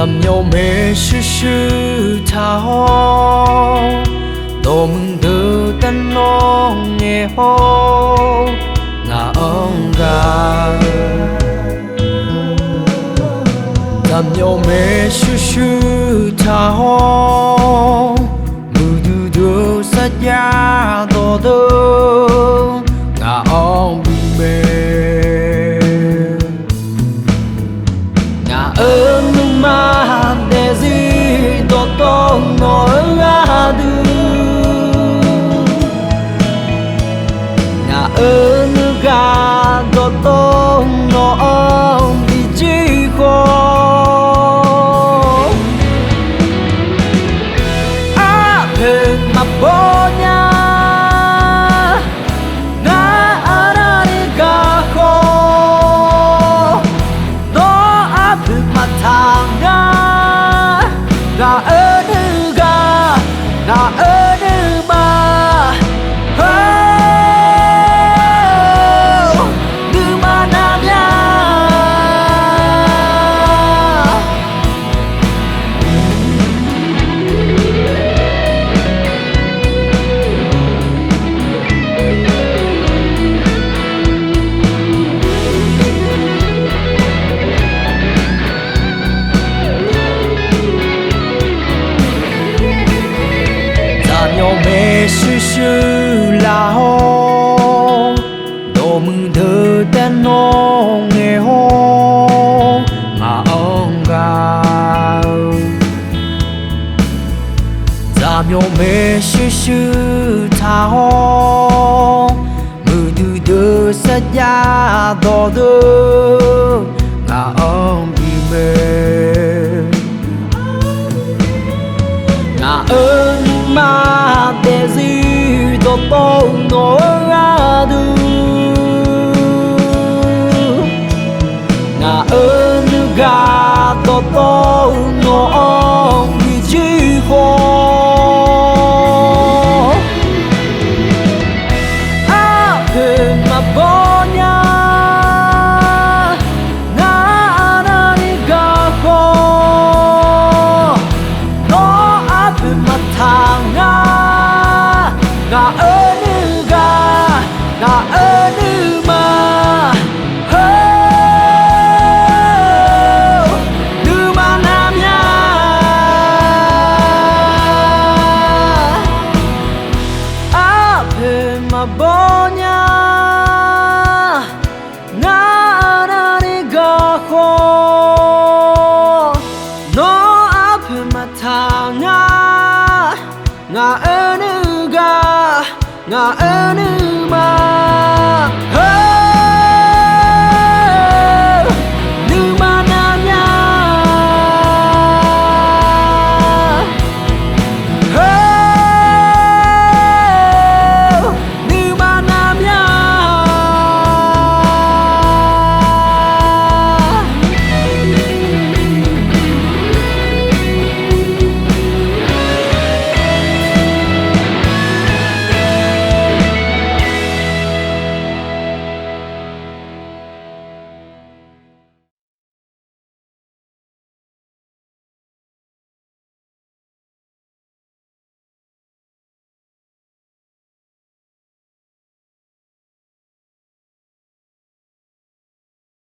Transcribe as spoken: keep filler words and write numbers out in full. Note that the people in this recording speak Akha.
Zaqmyawf maeqshi shuir taq-awr, dawqmuiq deuq taev nawr ngaeq-awr, ngaq-anr gaq-eu. Zaqmyawf maeqshi shuir taq-awr, muiqdui deuq sarjax dawqdeuq, ngaq-anr bi mae. Ngaq-euq nuima daefzir dawqtawv nawq-eu gharduq, ngaq-euq nuighaq dawqtawv nawq-anr bi jir khawf, arpoeq maqbaw nya. Ngar arnavni gaq khawf, nawr arpoeq maqtaq ngar. Ngaq-euq nuighaq, ngaq-euq nuima, heu, nuima navmya. Zaqmyawf maeqshi shuir laf-awr, dawqmuiq deuq taev nawr ngaeq-awr, ngaq-anr gaq-eu. Zaqmyawf maeqshi shuir taq-awr, muiqdui deuq sarjax dawqdeuq, ngaq-anr bi mae. Ngaq-euq nuima daefzir dawqtawv nawq